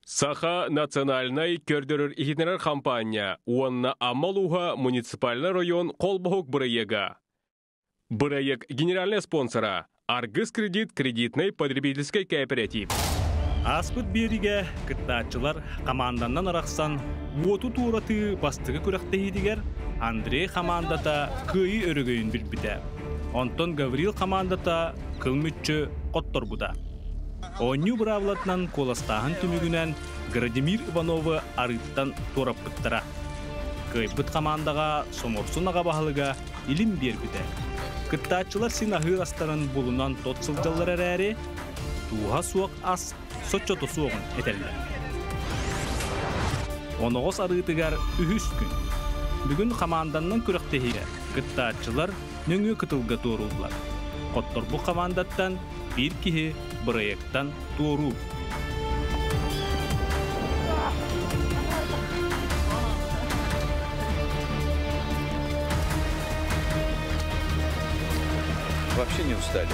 Саха национальнай көрдөрөр-иһитиннэрэр хампаанньа уонна Амма улууһа муниципальнай район холбоһук бырайыага. Бырайыак генеральнай спонсора Аргыс кредит кредитнай потребительскай кооператив. Ааспыт биэригэ кыттааччылар хамаанданнан арахсан уоту туоратыы бастакы күрэхтэһиитигэр Андрей хамаандата кыайыы өрөгөйүн билбитэ. Онтон Гаврил хамаандата кыл мүччү хотторбута. Оонньуу быраабылатынан куоластааһын түмүгүнэн Градимир Ивановы арыыттан туораппыттара. Кыайбыт хамаандаҕа Соморсун аҕа баһылыга илим биэрбитэ. Кыттааччылар син аһыыр астарын булунан тот сылдьаллар эрээри, тууһа суох ас соччото суоҕун этэллэр. Оноҕос арыытыгар үһүс күн. Бүгүн хамаанданнан күрэхтэһиигэ кыттааччылар нөҥүө кытылга туорууллар. Хотторбут хамаандаттан биир киһи бырайыактан туоруур. Вообще не устали.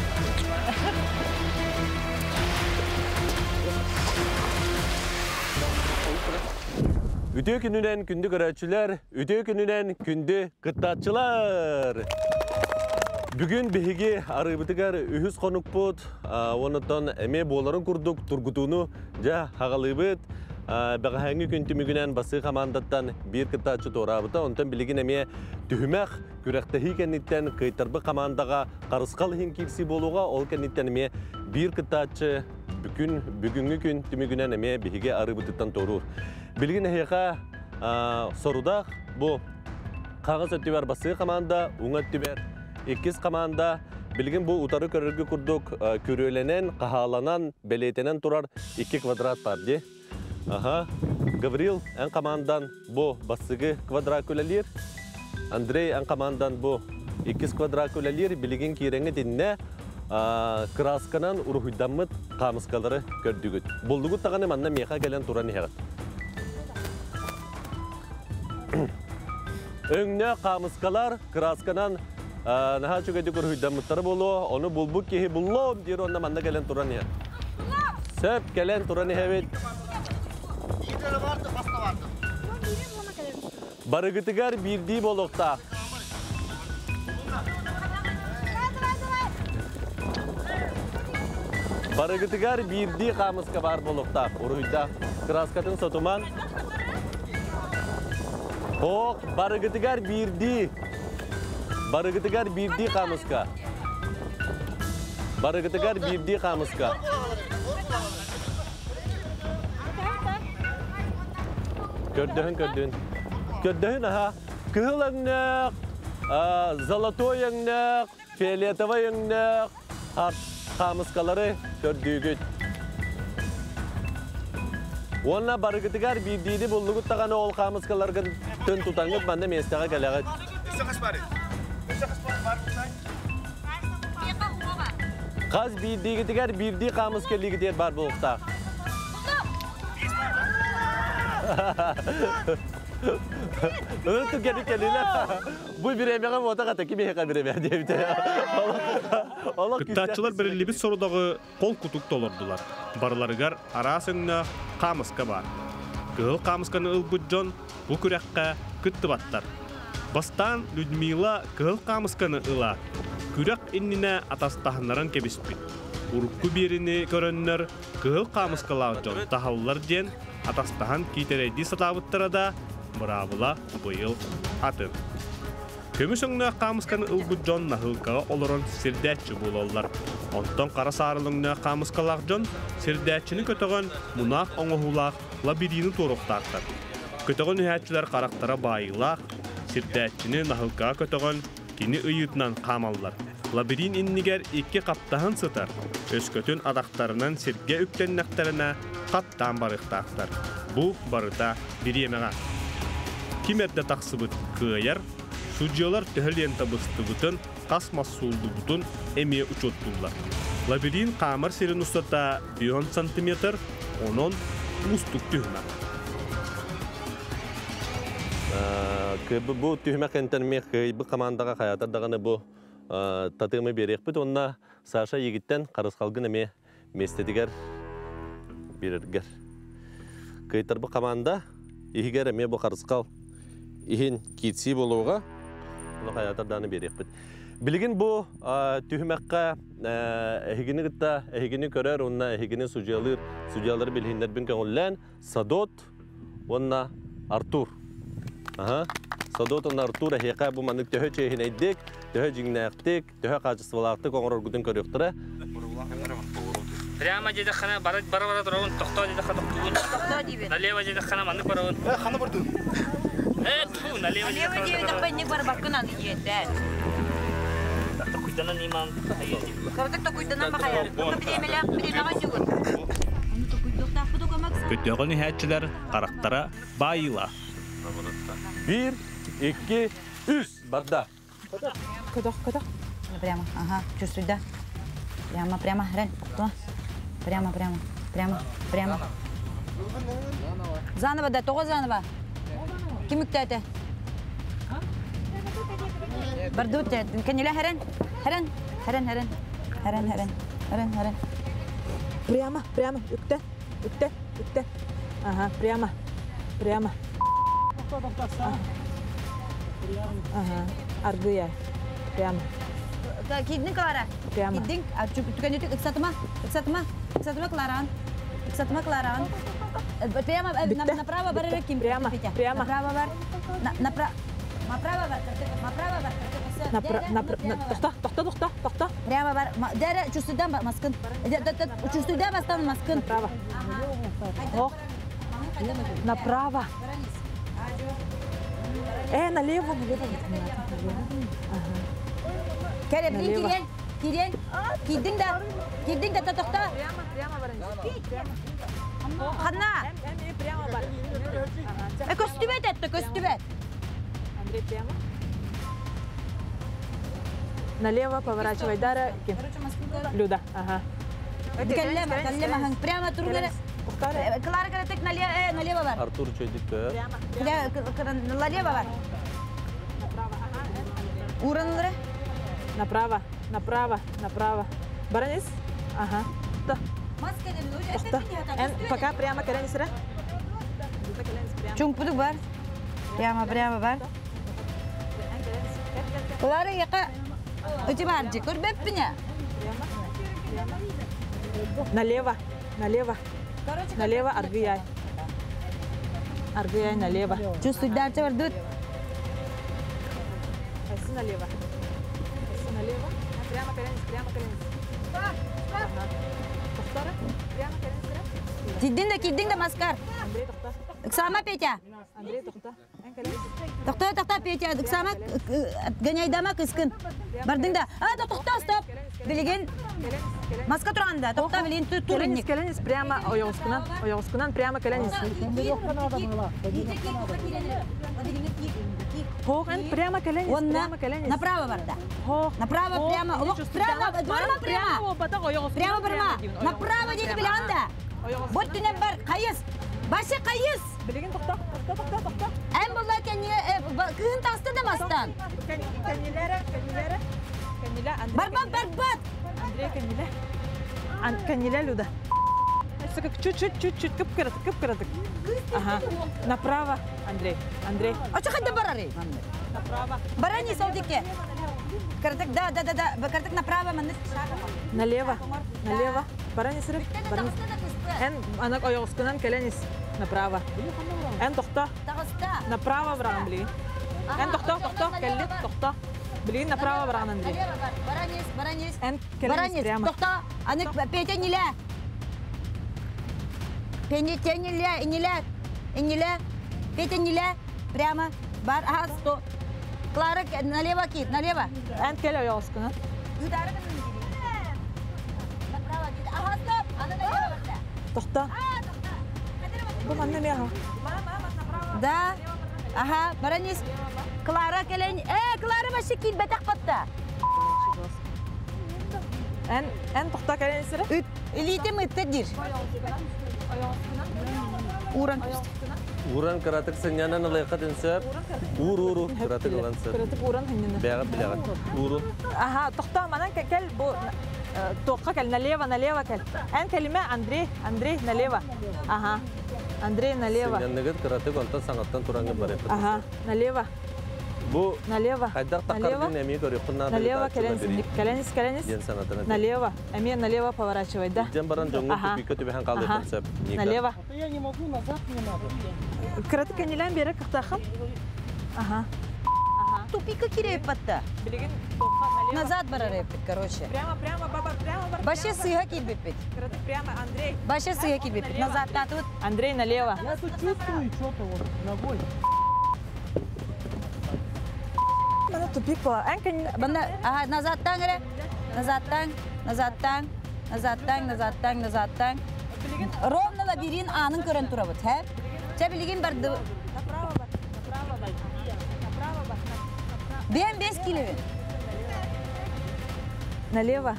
Үтүө күнүнэн күндү көрөөччүлэр, үтүө күнүнэн күндү кыттааччылар! Бүгүн биһиги арыыбытыгар үһүс хонукпут, онуттан эмиэ буоларын курдук тургутууну дьэ хаҕалыыбыт. Бэҕэһээҥҥи күн түмүгүнэн басыы хамаандаттан биир кыттааччы туораабыта, онтон билигин эмиэ түһүмэх күрэхтэһии кэнниттэн кыайтарбыт хамаандаҕа харысхал иһин киирсии буолуоҕа, ол кэнниттэн эмиэ биир кыттааччы бүгүн бүгүҥҥү күн түмүгүнэн эмиэ биһиги арыыбытыттан туоруур. Билигин эһиэхэ сорудах бу хаҥас өттүбэр басыы хамаанда, уҥа өттүбэр иккис хамаанда. Билигин бу утары көрөргө курдук күрүөлэнэн, хаһааланан, бэлиэтэнэн турар икки квадрат бар дии. Аха. Гаврил, эн командан бу бассыгы квадрат үлэлиир. Андрей, эн командан бу иккис квадрат үлэлиир. Билигин киирэҥҥит иннэ красканан уруһуйдаммыт хаамыскалары көрдүгүт. Буллугут даҕаны манна миэхэ кэлэн туран иһэҕит. Өҥнөөх хаамыскалар красканан наһаа үчүгэйдик уруһуйдаммыттара буолуо. Ону булбут киһи буллум диир уонна манна кэлэн туран иһэр. Сөп, кэлэн туран иһэбит. Барыгытыгар биирдии буолуохтаах. Барыгытыгар биирдии хаамыска баар буолуохтаах. Уруһуйдаах. Краскатын сотуман. Ох, барыгытыгар биирдии. Барыгытыгар биирдии хаамыска. Барыгытыгар биирдии хаамыска. Көрдөһүн, көрдөһүн. Көрдөһүн, аха. Кыһыл өҥнөөх, золотой өҥнөөх, фиолетовай өҥнөөх хаамыскалары көрдүүгүт. Уонна барыгытыгар биирдиини буллугут даҕаны ол хаамыскаларгын тын тутаҥҥыт манна миэстэҕэ кэлэҕит. Хас биирдиигитигэр биирдии хаамыска илиигитигэр баар буолуохтаах. Ырытык кэли кэлилэ. Бу бириэмэҕэ буотах ата кимиэхэ бириэмэ диэбитэ. Кыттааччылар бэриллибит сорудаҕы холкутук толордулар. Барыларыгар араас өҥнөөх хаамыска баар. Кыһыл хаамысканы ылбыт дьон бу күрэххэ кыттыбаттар. Бастаан Людмила кыһыл хаамысканы ыла, күрэх иннинэ атастаһыннаран кэбиспит. Урукку биэрини көрөннөр кыһыл хаамыскалаах дьон таһаллар диэн атастаһан киитэрэйдии сатаабыттара да, быраабыла быйыл атын. Көмүс өҥнөөх хаамысканы ылбыт дьон наһыылкаҕа олорон сирдээччи буолаллар. Онтон хара саарыл өҥнөөх хаамыскалаах дьон сирдээччини көтөҕөн мунаах оҥоһуулаах лабирины туоруохтаахтар. Көтөҕөн иһээччилэр харахтара баайыылаах, сирдээччини наһылкаҕа көтөҕөн кини ыйыытынан хаамаллар. Лабиринт иннигэр икки хаптаһын сытар, өскөтүн атахтарынан сиргэ үктэннэхтэринэ хаттаан барыахтаахтар. Бу барыта бириэмэҕэ. Ким эрдэ тахсыбыт кыайар, судьуйалар төһө лента быстыбытын, хас мас сууллубутун эмиэ учуоттууллар. Лабиринт хаамар сирин устата 10 сантиметр, онон уустук түһүмэх. Бу түһүмэх кэнниттэн эмиэ кыайбыт хамаандаҕа хайаатар даҕаны бу татыамы биэриэхпит уонна Саша ийигиттэн харысхалгын эмиэ миэстэтигэр биэрэргэр. Кыайтарбыт команда иһигэр эмиэ бу харысхал иһин киирсии буолуоҕа. Ону хайаатар даҕаны биэриэхпит. Билигин бу түһүмэххэ эһигини кытта эһигини көрөр уонна эһигини судьуйалыыр судьуйалары билиһиннэрбин көҥүллээн Садот уонна Артур. Аха. Садот уонна Артур эһиэхэ бу маннык төһө чиэһинэйдик, төһө дьиҥнээхтик, төһө хаачыстыбалаахтык оҥороргутун көрүөхтэрэ. Прямо диэтэххинэ бара бара туругун, тохтоо диэтэххэ тохтугун. Тохтоо диибин. Налево диэтэххинэ маннык барабын. Э, хана бардын? Э, тьфу, налево Налево диэтэххэ инник барбаккын аны дьиэтэ. Токуйданан иман. Кыратык токуйданан бахайар. Бириэмэлээх бириэмэҕэ ньугун. Ону токуйдуохтаахпыт окамак. Көтөҕөн иһээччилэр харахтара баайыылаах. Биир, икки, үс, барда. Көтөх, көтөх. Прямо, ага, чувствуй, да? Прямо, прямо, Рен, то. Прямо, прямо, прямо, прямо. Заново, да, тоҕо заново. Ким үктээтэ? Бардыбыт, кэннилэ хэрэн, хэрэн, хэрэн, хэрэн, хэрэн, хэрэн, хэрэн, хэрэн. Прямо, прямо, үктэ, үктэ, үктэ. Ага, прямо, прямо. Ага, аргыя. Прямо. Киддин, Клара. Прямо. Киддин, түкенүтүк ыксатыма, ыксатыма, ыксатыма, Кларан. Ыксатыма, Кларан. Прямо, направо бар ким? Прямо, прямо. Направо бар. Направо. Направо бар, направо бар. Тохто, тохто, тохто, тохто. Прямо бар. Дәрі чувствуйдан маскын. Чувствуйдан бастан маскын. Направо. Ох. Направо. Налево, налево. Ага. Кәрі, блин, кирен, кирен. Киддин да, киддин да тохто. Прямо, прямо бар. Ханна. Прямо бар. Көстүбет этті, көстүбет. Андрей, прямо. Налево поворачивай, Дара. Люда, ага. Кэллэм, прямо тургары. Клара каратек налево бар. Артур чөйдик көр. Налево бар. Уранлары. Направо, направо, направо. Баранис? Ага. Тохто. Пока прямо кэлэнис эрэ. Чуҥпутук бар. Прямо, прямо бар. Клара яка Өте бар, көрбеппине. Налево, налево. Налево, аргыяй. Аргыяй налево. Чувствуй, дальше бар, дут. Пойди налево. Пойди налево. Прямо кэлэнис, прямо кэлэнис. Повтора. Прямо кэлэнис. Киддин да, киддин да, маскар. Андрей, тохто. Ыксама, Петя. Андрей, тохто. Тохто, тохто, Петя. Ыксама, гоняйдама кыскын. Бардың да. А, тохто, стоп. Билеген. Маска турганда. Тохто, билин турынник. Кэлэнис, прямо ойоҕускунан, ойоҕускунан прямо кэлэнис. Хох, прямо кэлэнис, прямо кэлэнис. Направо барда. Направо, прямо. Прямо, барма прямо. Прямо барма. Направо деди биланда. Вот түнен бар, кайыс. Башы кайыс. Билеген тохто, тохто, тохто, тохто. Эн була кәне кыын тасты да мастан. Кэннилэрэ, кэннилэрэ. Кэннилэ, Андрей. Барбат, барбат. Андрей, кэннилэ. Кэннилэ, Люда. Чуть-чуть, чуть-чуть, кып-кыратык, кып-кыратык. Ага. Направо, Андрей, Андрей. А что хоть барары? Направо. Барани солдике. Картак, да, да, да, да. Картак направо, Налево, налево. Барани сырып, барани. Эн, анак ойоҕускунан кэлэнис. Направо. Эн тохто. Направо баран билигин. Эн тохто, тохто, кэллит, тохто. Билигин направо баран, Андрей. Баранис, баранис. Эн кэлэнис прямо. Тохто. Анык Петя ниле. Петя ниле, ниле, ниле. Петя ниле. Прямо. Бар, ага, сто. Клара, налево кит, налево. Эн кэл ойоҕускунан. Направо, ага, стоп. Ана налево барда. Тохто. Бу манна меха. Да. Ага, баранис. Клара кэлэн. Клара вообще кит бэтэх батта. Эн, эн тохто кэлэнис эрэ. Илиитим ытты дир. Уран. Уран кыратык сынньанан ылыахха сөп. Уур ууру кыратык ылан сөп. Кыратык уран хынньана. Бэҕэ билэҕин. Ууру. Ага, тохто манан кэл бу тоққа кэл, налево, налево кэл. Эн кэлимэ, Андрей, Андрей, налево. Ага. Андрей, налево. Сынньанныгыт кыратык онтон саҥаттан тураҥҥын барыаххыт. Ага, налево. Бу Налево. хайдах Налево. таххаргын эмиэ көрүөххүн наада Налево ыытааччы кэлэн лабиринт кэлэнис кэлэнис. диэн санатан этэ. Налево. Эмиэ налево поворачивай, да? Илдьэн баран дьоҥҥун Ага. тупикка түбэһэн Ага. хаалыаххын сөп, Ника. Налево. Кыратык кэннилээн биэрэ кыахтааххын. Ага. Тупика кириэп батта. Билигин тоққа налево. Назад барар эппит, короче. Прямо, прямо, баба, прямо бар. Баша сыыһа киирбиппит. Кыратык прямо, Андрей. Баша сыыһа киирбиппит. Назад тут. Андрей налево. Я тут чувствую что-то вот ногой. Мана тупик була. Эн кэн Банда, ага, назадтан эрэ. Назадтан, назадтан, назадтан, назадтан, назадтан. Ровно лабиринт аанын көрөн турабыт, хэ? Чэ билигин барды. Направо бар, направо бар. Направо бар. Бен бес килебин. Налево.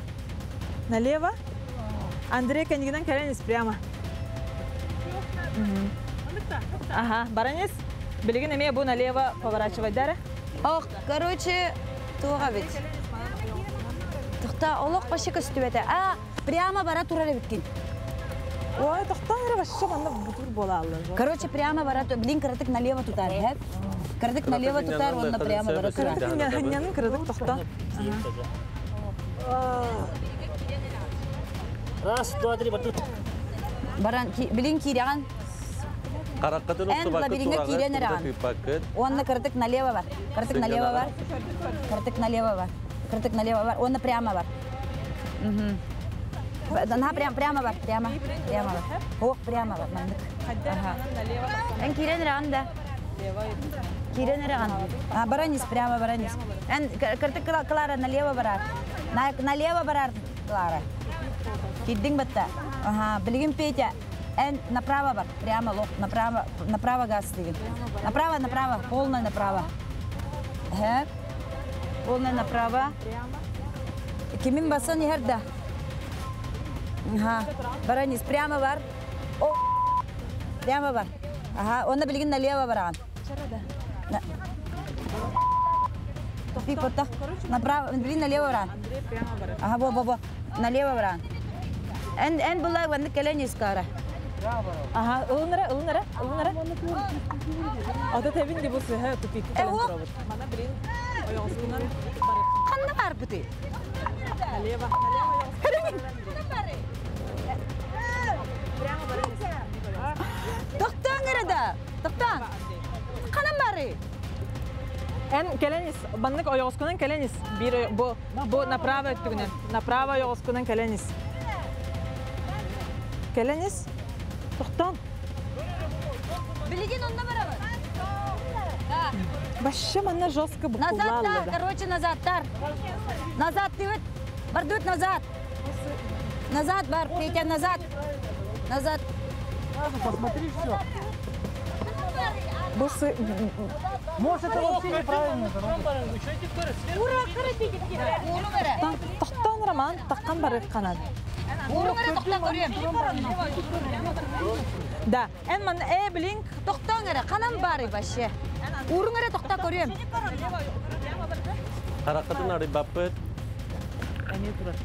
Налево. Андрей кэннигинэн кэлэн ис прямо. Мгм. Ага, баран ис. Билигин эмиэ бу налево поворачивай дара. Ох, короче, туға бит. Тохта, олох башы көстүбэтэ. А, прямо бара турар эбиккин. Ой, тохтоон эрэ вообще манна бутур буола алла. Короче, прямо бара, блин, кыратык налево тутар, хэ? Кыратык налево тутар, онно прямо бара турар. Кырдык кырдык тохтоон. Раз, два, три, батут. Баран, билин киирэҕин, Хараххытын Эн охсубаккыт лабиринҥа тураҕыт, киирэн тугу да эрэҕин. тыыппаккыт. Онно кыратык налево бар. Кыратык налево бар. Кыратык налево бар. Кыратык налево бар. Онно прямо бар. Мгм. На прямо, прямо бар, прямо, прямо бар. Ох, прямо бар, маннык. Ага. Эн киирэн эрэҕин да. Киирэн эрэҕин. А, баран ис, прямо баран ис. Эн кыратык Клара налево барар. Налево барар, Клара. Киирдиҥ батта. Ага, билигин Петя. Эн направо бар, прямо лох, направо, направо газ деген. Направо, направо, полное направо. Хэ? Полное направо. Кимин басан иһэр да. Ага, баран ис, прямо бар. О, прямо бар. Ага, онно билигин налево бараҕын. Тупик отта. Направо, блин, налево бараҕын. Андрей прямо бар. Ага, бо, бо, бо. Налево бараҕын. Эн, эн була ванны кэлэн искара. Ага, ылынара, ылынара, ылынара. Ата тебин ди бу сыһа тупик Э, кэлэн о! турабыт. Мана блин, ойоҕускунан Ханна бар быты? налево, налево ойоҕускунан. Прямо баран ис. Тохтооҥ эрэ да. Тохтооҥ. Ханан бары. Эн кэлэн ис, баннык ойоҕускунан кэлэн ис. Бир бу бу направо өттүгүнэн. Направо ойоҕускунан кэлэн ис. Кэлэн ис. Тохтоон. Билигин онно барабыт. Вообще манна жестко Назад букулла да, короче, назад тар. Назад ты вот. Бардут назад. Назад, бар, Петя, назад. Назад. Посмотри все. Бу сы Может, это вообще неправильно. Тохтоон Роман таххан барык канат. Ууруҥ эрэ тохтоо көрүөм. Да, эн ман э блин Тохтооҥ эрэ, ханан бары вообще. Ууруҥ эрэ тохтоо көрүөм. Хараххытын арыйбаппыт. Эмиэ турар.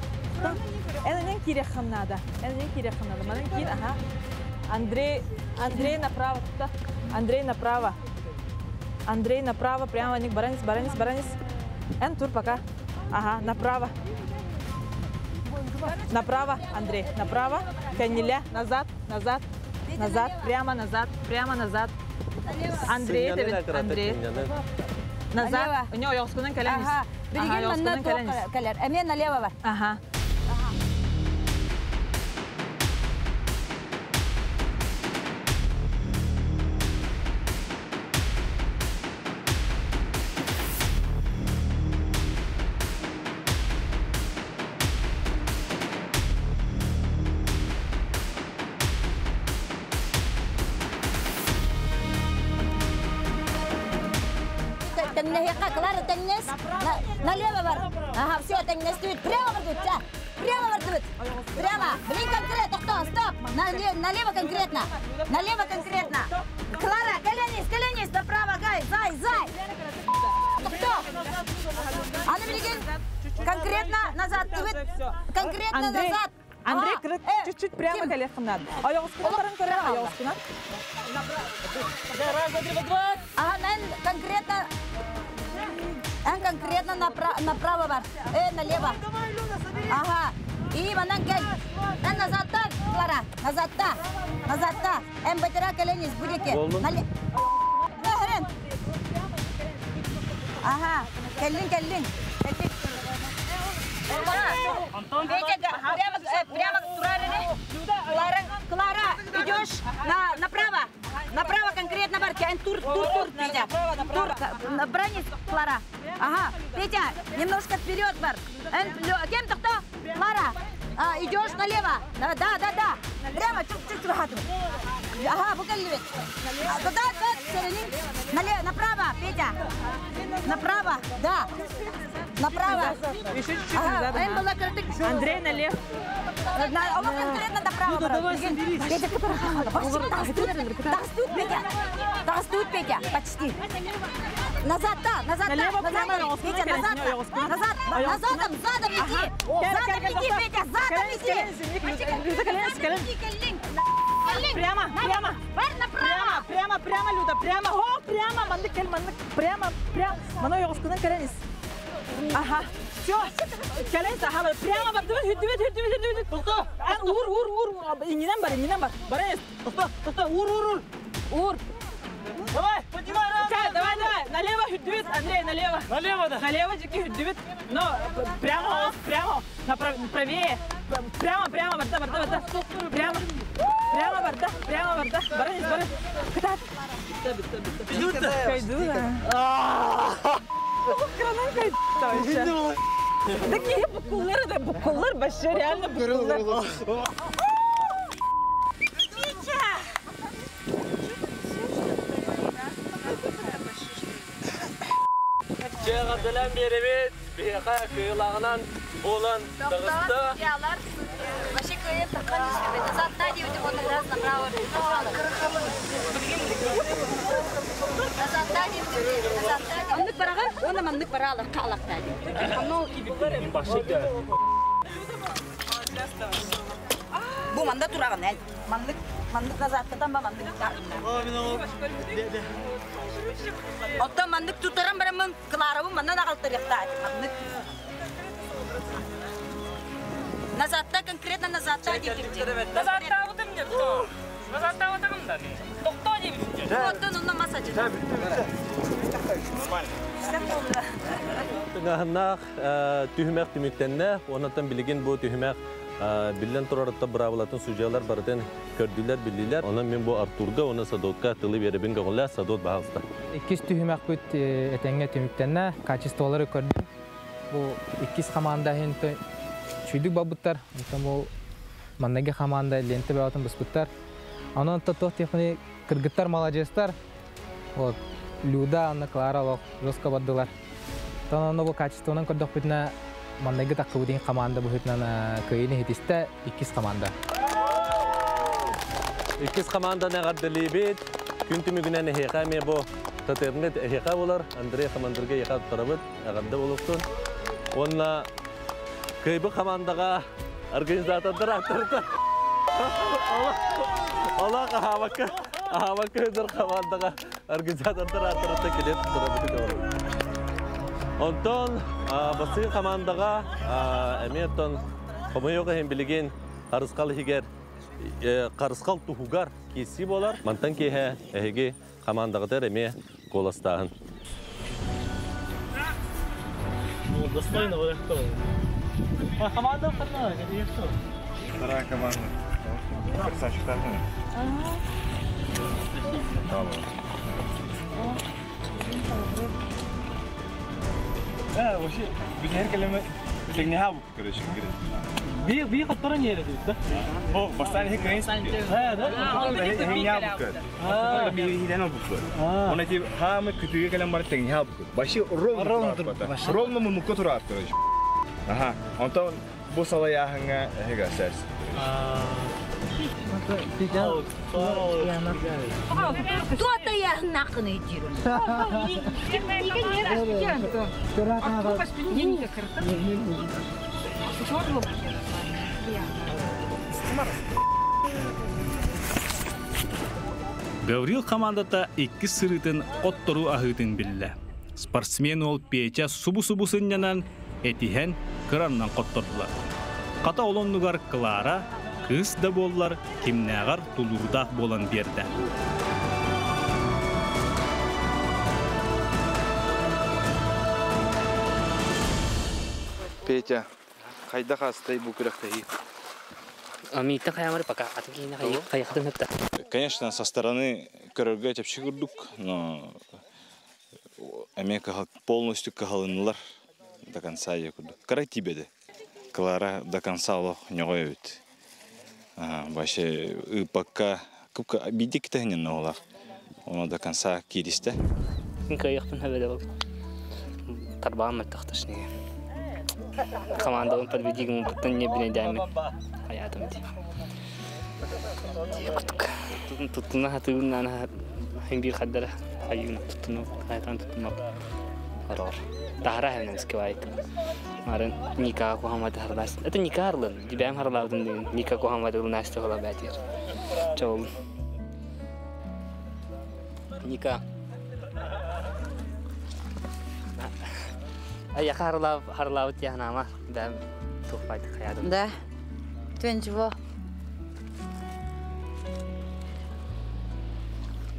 Эн энен киириэххин наада. Эн энен киириэххин наада. Манан киир, аха. Андрей, Андрей направо. Тутта. Андрей направо. Андрей направо, прямо ник баран ис, баран ис, баран ис. Эн тур пока. Ага, направо. Направо, Андрей, направо. Кэннилээ, назад, назад, назад, прямо назад, прямо назад. Андрей, Сынньанын Давид, кыратык Андрей. сынньанын. Назад. Налево. У него ойоҕускунан кэлэн ис. Ага. Билигин Ага, манна ойоҕускунан кэлэн ис. кэлэр. Эмиэ налево бар. Ага. Тэҥнэһиэххэ, Клара, тэҥнэс. Налево бар. Ага, все, тэҥнэстибит. Прямо бардыбыт, ча. Прямо бардыбыт. Прямо. Блин, конкретно, тохтоо, стоп. Налево конкретно. Налево конкретно. Клара, кэлэн ис, кэлэн ис, направо, гай, зай, зай. Тохтоо. Аны билигин конкретно назад. Ты конкретно Андрей, назад. Андрей, чуть-чуть прямо кэлиэххин. Ойоҕоскунан баран көрөр, ойоҕоскунан. Раз, два, три, два. Ага, мен конкретно... Эн конкретно направо бар. Налево. Ага. И манан кел. Эн назадта, Клара. Назадта. Назадта. Эн бытыра кэленис будеке. Ага. Кэллин, кэллин. Петя, прямо Клара, Клара, идешь направо. Направо конкретно, Барки. Тур, тур, тур, Петя. Тур, бронись, Клара. Ага, Петя, немножко вперед, Бар. Кем-то кто? Клара, идешь налево. Да, да, да. Прямо, чуть-чуть, ага, букалливит. Туда, да, налево, направо, Петя. Направо, да. Направо. Еще чуть-чуть назад. Андрей, налево. Конкретно направо. Давай, соберись. Петя, Тагыстует, Петя. Тагыстует, Петя. Почти. Назад, да, назад, налево, назад, прямо, Петя, назад, назад, назадом, задом иди. Задом иди, Петя, задом иди. Прямо, прямо. Прямо, прямо, прямо, Люда, прямо. О, прямо, маннык, кел, маннык, прямо, прямо. Мана ойоҕоскунан кэлэнис. Ага. Все. Кэлэнис, ага, прямо бардыбыт, хүттүбүт, хүттүбүт, хүттүбүт. Тохто. Ан ур, ур, ур. Иңинен бар, иңинен бар. Барайыз. Тохто, тохто, ур, ур, ур. Ур. Давай, поднимай, раз. Давай, давай. Налево хүттүбүт, Андрей, налево. Налево, да. Налево, жеке хүттүбүт. Но прямо, прямо, правее. Прямо, прямо, барда, барда, барда. Прямо. Прямо, барда, прямо, барда. Барайыз, барайыз. Кытат. Идут-то. Кайду, да. Кранан кайду. Такие букуллары, да, букуллар, вообще реально букуллар. Чеғадылан беребет, бейқа күйілағынан болан дығысты. Вообще күйіп таққан үстібет. Назад та деуді, оны раз направо. Назад та деуді, назад та деуді. Маннык бараған, оны маннык баралар, қалақ та деуді. Бу манда тураған, әл. Маннык, маннык назадтан ба маннык тағында. Оттан маннык тутарам барамын, Кларабын маннан ағалтырықта. Маннык. Назадта, конкретно назадта деп. Назадта бутым деп. Назадта бутым да. Тохто деп. Оттан онна массаж. Нормально. Тыңаһыннах түһүмэх түмүктэннэ, оннотон билигин бу түһүмэх биллен турарытта быраабылатын судьялар барытын көрдүлэр, биллилер. Онон мен бу Артурга, оны Садотка тылы беребин көңүлэ, Садот баһалыста. Иккис түһүмэх бүт этеңге түмүктэннэ, качестволары көрдүм. Бу иккис команда хин чүйдүк бабыттар, онтон бу маннаги команда ленте бабытын быспыттар. Онон тотох техни кыргыттар молодецтар. Вот Люда, Анна, Клара лох жестко баддылар. Тон бу качествонан көрдөх бүтүнэ маннаги таккыбытын команда быһытынан кыйыны хитисте иккис команда. Иккис команданы гаддылыбит. Күн түмүгүнэн эхиэхэ ме бу татырнет эхиэхэ болар. Андрей командырга яха тарабыт, агадда болуктун. Онна кыйбы командага организатордар аттырды. Алла ахабакка, ахабакка өдөр командага организатордар аттырды келеп тарабыт. Онтон басы командага эмиеттон хомойога хем билеген карыскал хигер карыскал тухугар кеси болар. Мантан кеhe эһиги командагытар эме коластаһын. Достойно вот это. А команда вторая, это что? Вторая команда. Красавчик, так? Да, вообще, бизер келеме тегне хаб, короче, говорит. Би би хаттара не ереді, да? О, бастан хе крейс. Да, да. Хе хаб. А, би хиден бу. Она ти хам күтүгө келем бар тегне хаб. Баши ровно ровно мунукка турат, короче. Ага, онтон бу сала яхыңа хега сес. Кто-то я нахуй идиру. Гаврил хамаандата иккис сырыытын оттору аһыытын биллэ. Спортсмен уол Петя субу-субу сынньанан, этиһэн, кыраннан хоттордулар. Хата ол оннугар Клара, кыыс да буоллар, кимнээҕэр тулуурдаах буолан биэрдэ. Петя, хайдах астай бу күрэхтэһии? Мииттэн хайамары пока атын киһини хайахатын хытта. Конечно, со стороны көрөргө чэпчэки курдук, но эмиэ полностью кыһалыннылар до конца я курдук. Кара тибеди. Клара до конца олох ньоҕой эбит. Вообще ыыппакка кыпка биирдик китэһинэн оҕолор. Ону до конца кииристэ. Кыайыахпын хэбэдэ тарбаан мөлтөхтөшнеге. Командабын подведигин буттан не бинедәмин хаятым ди. Кутук. Туттуна хатыгын нана хин бир хаддара хайын туттуна хаятан туттуна арор. Тахара хэмнэн скивайт. Марын Ника кухамады харлас. Это Ника харлын. Дибәм харлаудын деген. Ника кухамады насты хола бәтер. Чоул. Ника. Ая харлав харлав тяхнама. Да тухпайт хаядым. Да. Твенчего.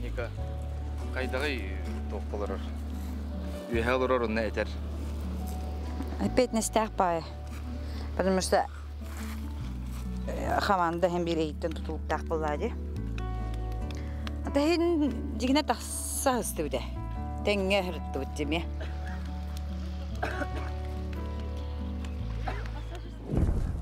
Ника, кайдагы тоққолорор. Үһэ олорор онна этер. Опять на стях пая. Потому что хаманда hem bir eğitim tutulup takpılladı. Ата хин дигине тахса хыстыбыда. Теңге хырттыбыт деме.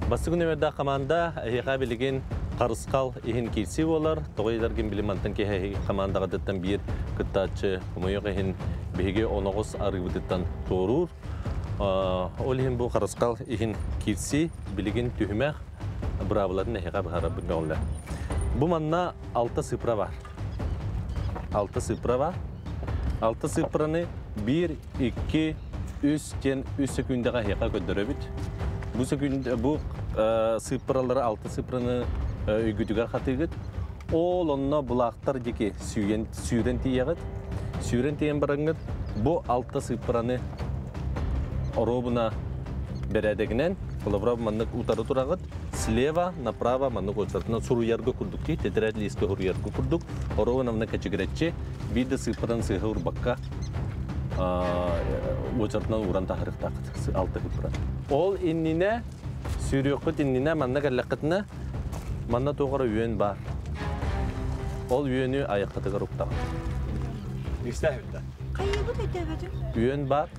Бастыгы нөмердә команда эһиға билигин Харысқал иһин кирси болар, тоғайдаргин билимантан кеһе командаға дыттан бир кыттаачы хомойоқ иһин биһиги оноғос арыгыбытыттан торур. Ол иһин бу Харысқал иһин кирси билигин түһүмэх бравларын эһиға бахара бүгүнле. Бу манна алты цифра бар. Алты цифра бар. Алты цифраны 1, 2, 3 тен 3 секундага эһиға көддөрөбүт. Бу секунд бу цифралары алты цифраны үйгүтүгөр хатыгыт. Ол онно булактар дики сүйен сүйрен тиягыт. Сүйрен тиен барыңыт бу алты цифраны оробуна бередегинен колобра маннык утары турагыт. Слева направо маннык очартына суруярга курдук ки тетрадь листке хуруярга курдук. Оробуна мына качыгыречче бир цифраны сыгы урбакка очартынан уран тахырыктакыт алты цифра. Ол иннине сүйрөккүт иннине манна каллакытына манна тоғара үйен бар. Ол үйөнү аяққытыгар уктаган. Истәһүттә. Үйен бар.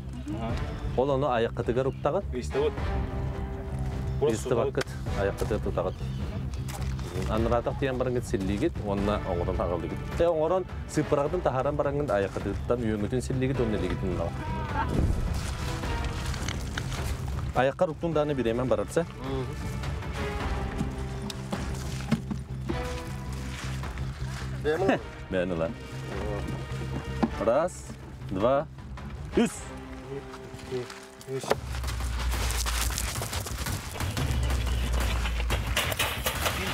Ол оны аяққытыгар уктаган. Истәвот. Истәвакыт аяққытыгар тутагат. Анратак тиен барыңыт силлигит, онна оңорон агалыгит. Те оңорон сыпырагын тахаран барыңыт аяққытыгыттан үйөнгүтүн силлигит, онна лигитин лава. Аяққар уктун даны биремен барарса. Бән ulan. Раз, два, үс.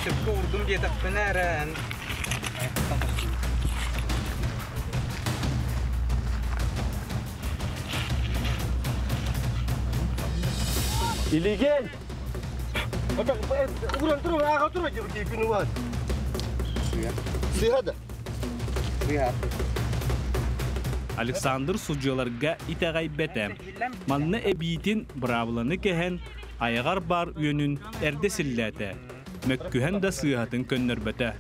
Сөпкө урдум диэтаппынааран. Илеген! Александр судьяларга итәгәйбәтә. Манны эбиитин бравланы кеһен аяғар бар үйөнүн эрде силләтә. Мөккүһен да сыыһатын көннөрбөтө.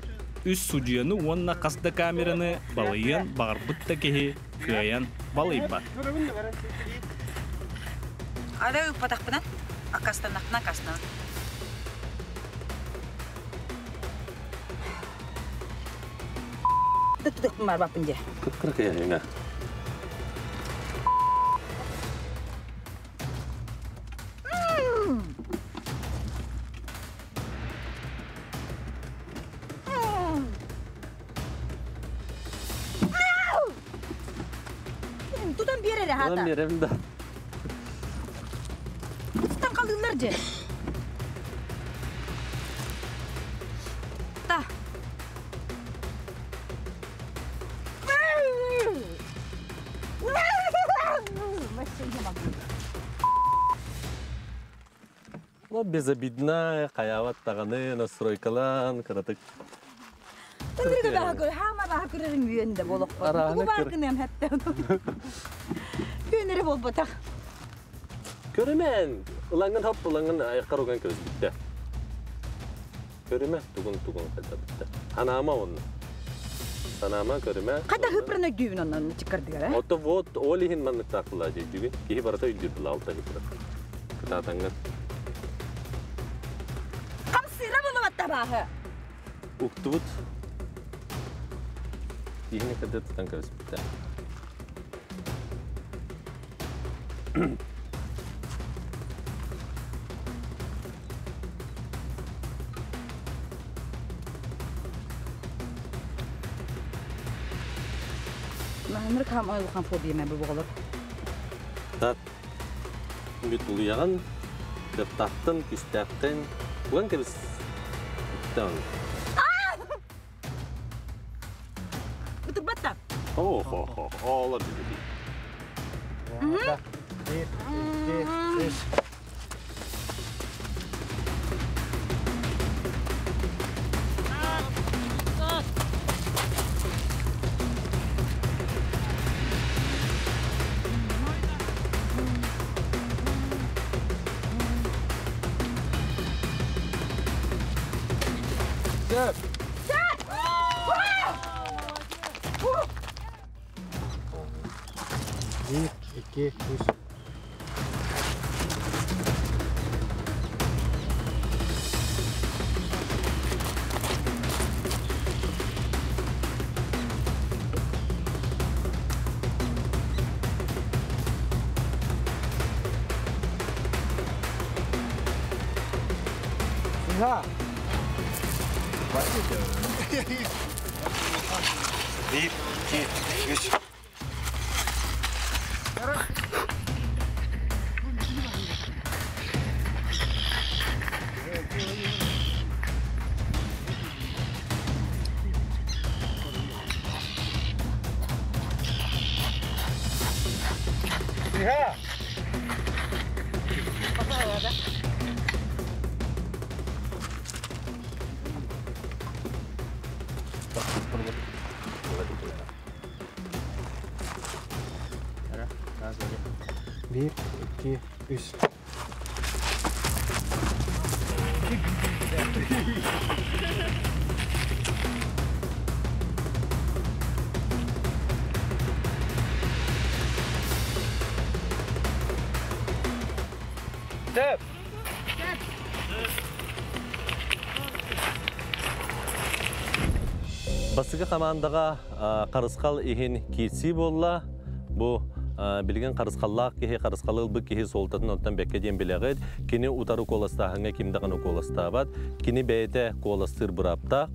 Үс судьяны уонна қасда камераны балыйын бағарбыт та кеһи кыайан балыйбат. Ада ыппатахпынан, акастанахпынан, акастанах. Тык-тык бар бапын де. Кыпкырык яйыңа. Тутан берер хата. Тутан берем да. Тутан қалдылар же. Оло безобидная, хаябат таганы, настройкалан, кыратык. Тындырга баха көр, хама баха көрөрүн үйөнде болохпот. Тугу бар гынам хәтта. Көнере болботах. Көрүмэн, ылаңын хоп, ылаңын аяққар уган көз битте. Көрүмэ, тугун тугун кайда битте. Санаама онны. Санаама көрүмэ. Кайда хыпрын өйдүүбүн оннон чыккардыгар, э? Ото вот ол иһин маннык таакылаа дүйдүгүн. Киһи барата өйдүүр була алта хыпрын. Кытаатаңҥын. Хамсыра болуп бааһы. Уктубут. Киһини кырды тутан көспүттэ. Махамыр кам ойлухан фобия мен бу болор. Тат. Бүт улуяган, кыртактын, күстәктен, уган кебис. Тан. Бутурбатта. О, хо, хо, ола биби. Bir, iki, üç. Bir, iki, üç. Сыга. Bir, iki, üç. Сыга. Bir, iki, üç. Töp. Басыгы командаға қарысқал ихин кирси болла. Бу билген қарысқаллақ кихи қарысқалы бу кихи солтатын оттан бекке ден билегет. Кини утары коластахыңа кимдаганы коластабат. Кини бәйте коластыр бұрапта.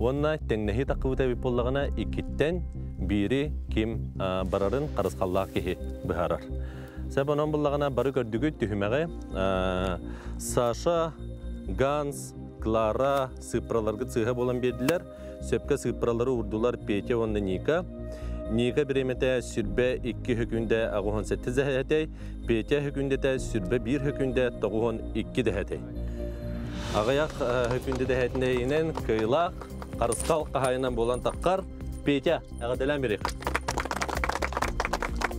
Онна теңнехи тақыбыта бит боллағына икиттен бири ким барарын қарысқаллақ кихи быһарар. Сәб онон боллағына бары көрдүгүт түхүмәгә Саша, Ганс, Клара сыпраларгы цыха болан бердилер. Сөпкө сыпралары урдулар Петя онна Ника. Ника биремете сүрбе 2 хөкүндө агухон сетте зәһәтей, Петя хөкүндө сүрбе 1 хөкүндө тогухон 2 дәһәтей. Агаяк хөкүндө дәһәтинде инен кыйлак карыскал кахайынан болан таккар Петя агаделен бери.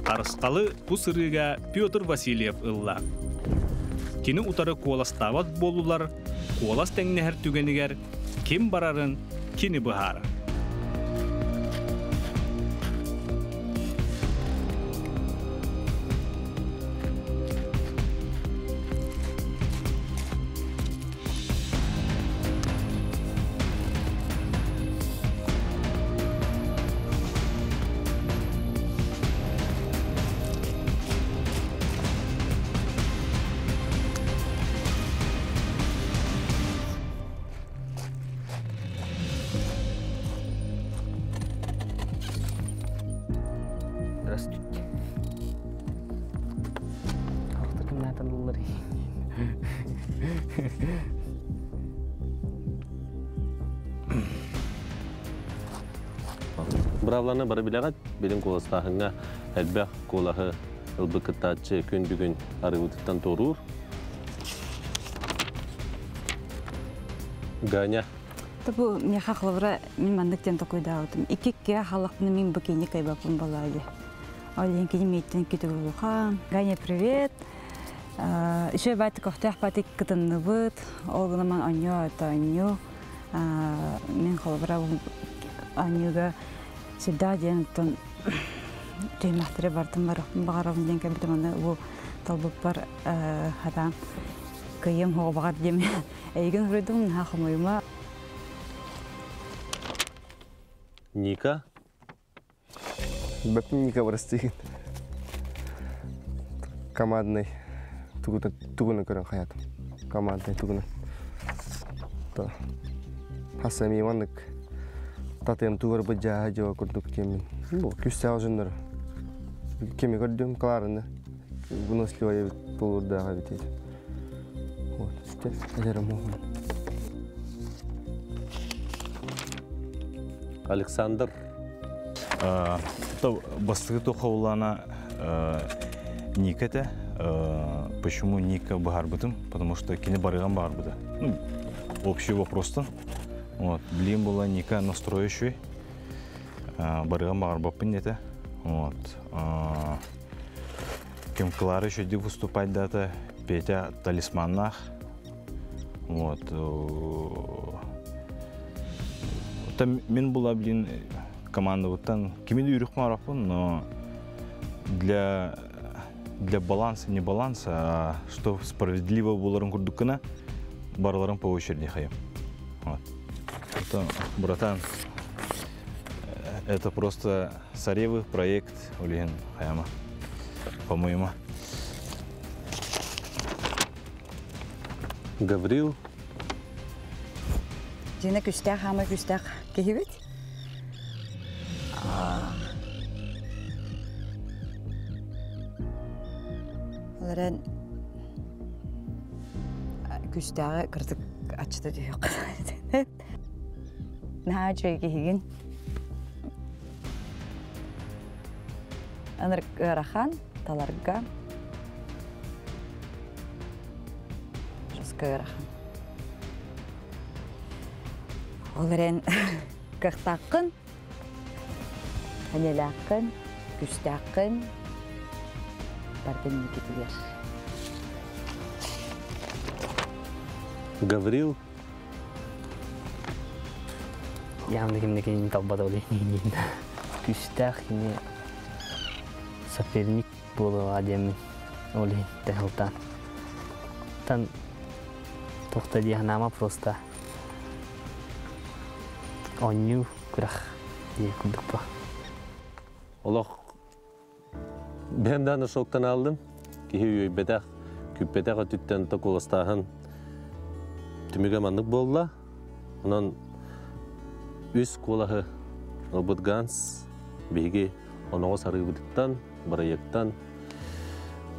Карыскалы бу сырыга Петр Васильев ылла. Кини утары куоластаабат буоллулар, куолас тэҥнэһэр түгэнигэр ким барарын кини быһаара. Здравствуйте. Алтыкыннатыллар. Бравланы бары билегат, билин куоластаһыңа элбэх куолаһы ылбы кыттааччы күн бүгүн арыгытыттан торур. Ганя. Бу миэхэ холобура мин маннык диэн толкуйдаабытым. Икки-иккигэ хааллахпына мин бу киини кыайбаппын буоллаҕа дии. Ол иһин кини мииттэн күтүгүлухан. Ганя, привет. Үчүгэй баайты көхтөөх баайты кытынныбыт. Ол гынан онньуу это онньуу. Мин холобура оонньууга сүрдээх диэн оттон түһүмэхтэри бартын барыахпын баҕарабын диэн кэлбитим аны бу талбыппар хатаан кыйым хоҕо баҕар диэм эйигин суруйдум наһаа хомойума. Ника. Бэппин Ника бырастыгын. Командный тугуна көрөн хаятым. Командный тугуна. Хаса ми маннык татыам тугар быдьааһа дьыа курдук диэммин. Бу күстээх дьоннор кими көрдүм Клараны выносливая болуурдаах эбит Вот, эдерим Александр. Бастакы тухаулана Ника этэ. Почему Ника баһарбытым? Потому что кини барыган баарбыта. Ну, общий вопрос-то. Вот, блин была Ника настроющий. Барыган баарбаппын дете. Вот. Ким Клара еще выступать дата, Петя талисманнах. Вот. Там мин була, блин, команда вот там кимин үрүк марапын, но для баланса, не баланса, а что справедливо буларын курдуккына, барыларын по очереди хаем. Вот. Это, братан, это просто Саревы проект Улиген Хаяма, по-моему. Гаврил. Дина күстәх, хама күстәх киһибит. Оларан күстәҕи кырдык аччыта түһүөх. Наһаа үчүгэй киһигин. Ынырык ыарахан таларга. Жестко ыарахан. Ол эрэн кыахтааххын, анелааххын, күстээххин бардын никитигэр. Гаврил. Явно кимнекин талбата ол Күстээх кини соперник буолуоҕа диэммин ол иһин тэһылтаан. Тан тохта дии санаама просто оонньуу күрэх дии курдук ба. Олох бэйэм даҕаны шоктан ааллым. Киһи үөйбэтэх, күүппэтэх өттүттэн токуластааһын түмүгэ маннык буолла. Онон үс куолаһы ылбыт Ганс биһиги оноҕос арыыбытыттан, бырайыактан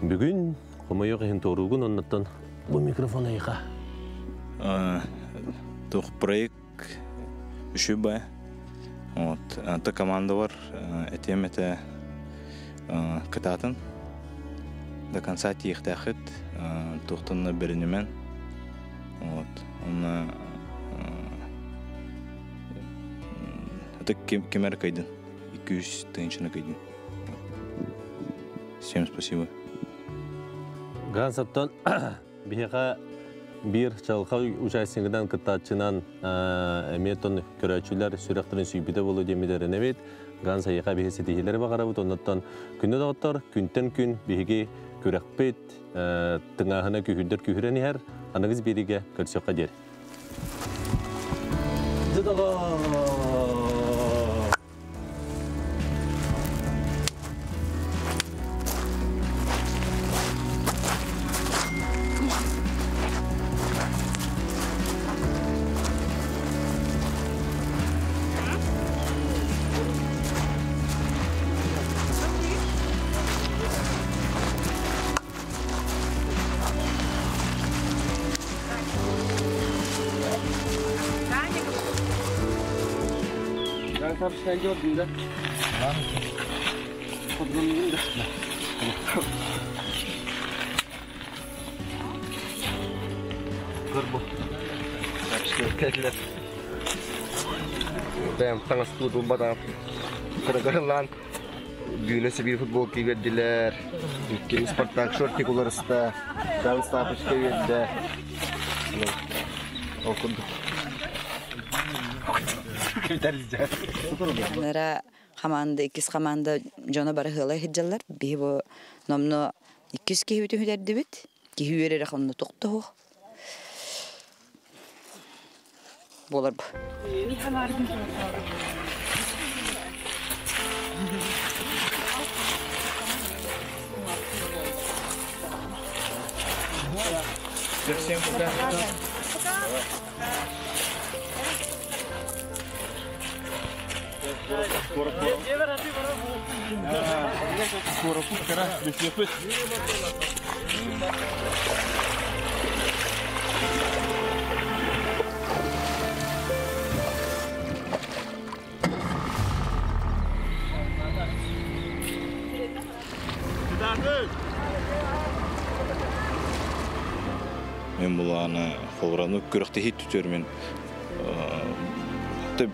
бүгүн хомойуох иһин туоруугун оннуттан бу микрофон эйиэхэ. Туох проект үчүгэй бай. Вот. Та команда бар, этиэм этэ кытаатын. До конца тиихтээхит, туохтан да бэринимэн. Вот. Онно это кимэр кыйдын. 200 тысячаны кыйдын. Всем спасибо. Ганс оттон биһиэхэ биир чалхай участнигынан кыттааччынан эмиэ тон көрөөччүлэр сүрэхтэрин сүүйбүтэ буолуо диэммит эрэнэбит. Ганс эйиэхэ биһи ситиһиилэри баҕарабыт. Оннуттан күндү доҕоттор, күнтэн күн биһиги күрэхпит тыҥааһына күһүрдэр күһүрэн иһэр. Аныгыс биэриигэ көрсүөххэ диэри. Тапочка кэллэр. Бэйэм таҥас туутулбатах. Кырагарылаан Дүүнэ Сибиир футболка биэрдилэр. Иккини Спартак шортик уларыста. Дан тапочка биэрдэ. Ол курдук. Нара команда, иккис команда дьоно бары ыала сылдьаллар. Биһи бу номно иккис киһибитин үтэрдибит. Киһи үөрэрэ хонно тохтоһуох. Буолар бу. Всем пока. Мен буланы холраны күрәхтеһи түтөр мен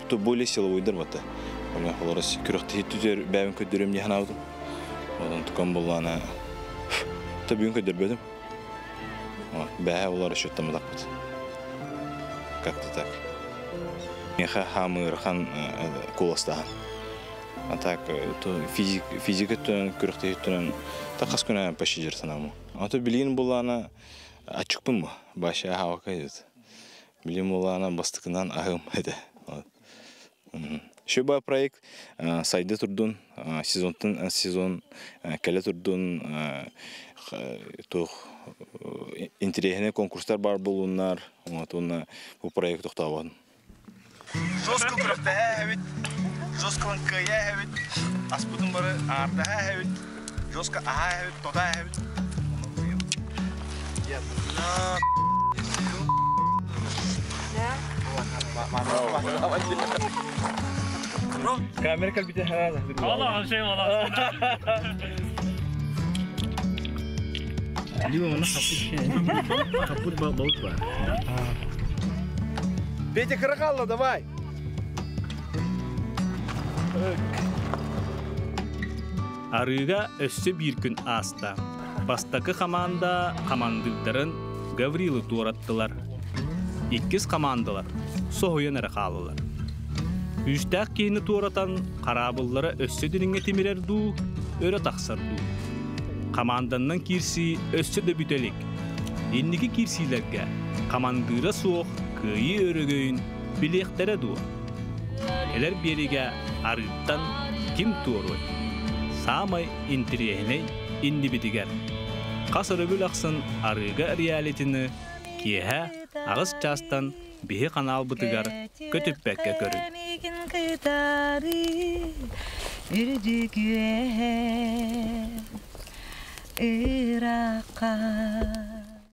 то более силовойдыр бата. Мен холора күрәхтеһи түтөр бәбин көдөрөм не ханавдым. Одан тукан буланы та бүгүн көдөрбөдүм. Бәһә олар счеттамадакпыт. Как-то так. Меха хамыр хан куластахан. А так, то физик, физика түн, күрәхтеһи түн, та хас күнә почти жыртанамы. А то билин буланы ачыкпын бу. Баша хавака идет. Билин буланы бастыкынан ахым эде. Шөба проект сайды турдун, сезонтын сезон кэлэ турдун, тух интересный конкурстар бар болуннар, вот он бу проект токтабан. Жестко күрәхтәһә бит, жестко кыя бит, аспутун бары артаһа бит, жестко аһа бит, тота бит. Камера калбите хаза. والله شيء والله. Петя Каракалла, давай! Арыыга өссө биир күн ааста. Бастакы хамаанда хамандыырдарын Гаврилы туораттылар. Иккис хамаандалар соһуйан эрэ хааллылар. Күүстээх киһини туоратан хараабыллара өссө дириҥҥэ тимирэр дуу, өрө тахсар дуу. Хамаанданнан киирсии өссө да бүтэ илик. Инники киирсиилэргэ хамандыыра суох кыайыы өрөгөйүн билиэхтэрэ дуо? Кэлэр биэригэ арыыттан ким туоруой? Саамай интэриэһинэй иннибитигэр. Хас өрөбүл ахсын арыыга реалитины киэһэ аҕыс чаастан биһи ханаалбытыгар көтүппэккэ көрүҥ. Үрдүк үөһэ ыраахха.